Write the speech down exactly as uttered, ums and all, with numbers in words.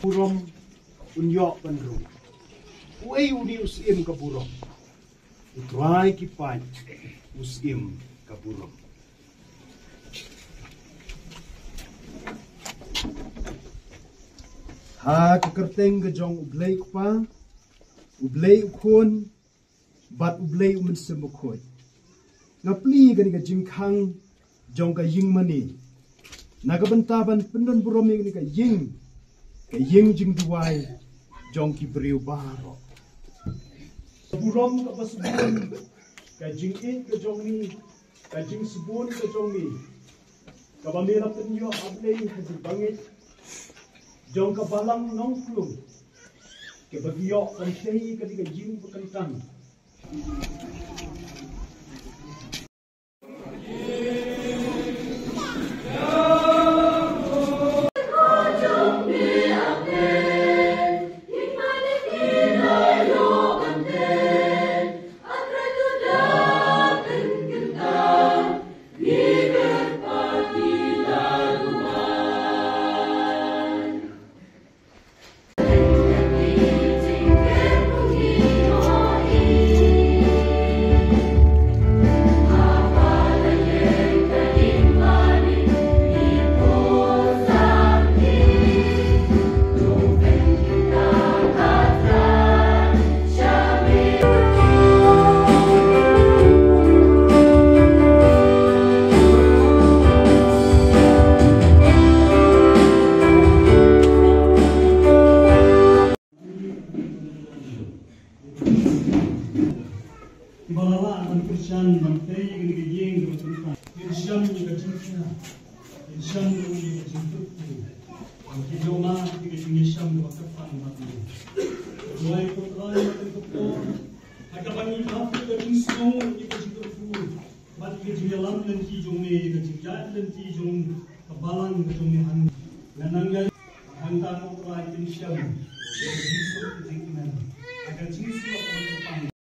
Burom un ïoh ban rung. Uei uni u syiem ka burom? U Trai ki paid u syiem ka burom. Ha ka kyrteng ka jong U Blei Kpa, U Blei U Khun, bad U Blei U Mynsiem Bakhuid. Nga plie kane ka jingkhang jong ka ïing mane na ka bynta ban pyndon burom ïa kane ka ïing, ka ïing jingduwai jong ki briew baroh. Burom kaba sbun, ka jingïeit ka jong ngi, ka jingsbun ka jong ngi, kaba me la pynïoh, A Blei, ha jingbangeit jong ka Balang Nongkrung, kaba ki ïoh ban tei ka dei ka ïing ba kyntang. Kiba la lah ban kyrshan ban tei ïa kane ka ïing kaba kyntang. Ngin shem ïa ka jingkyrkhu, ngin shem ïa ka jingkyrkhu. Ki jong ma ïa ka jingïashem kaba kyrpang bad me. Duwai ko Trai ïa ka jingkyrkhu. Ha kaba ngi ap ïa ka jingsngew ïa ka jingkyrkhu bad ïa ka jingïalam lynti jong me, ïa ka jingïaid lynti jong ka balang ka jong me hangne. Ngan nang ïaid hangta ko Trai, kin shem ïa ka jingsuk ka jingkmen. Ha ka jingsuk ka jingkmen.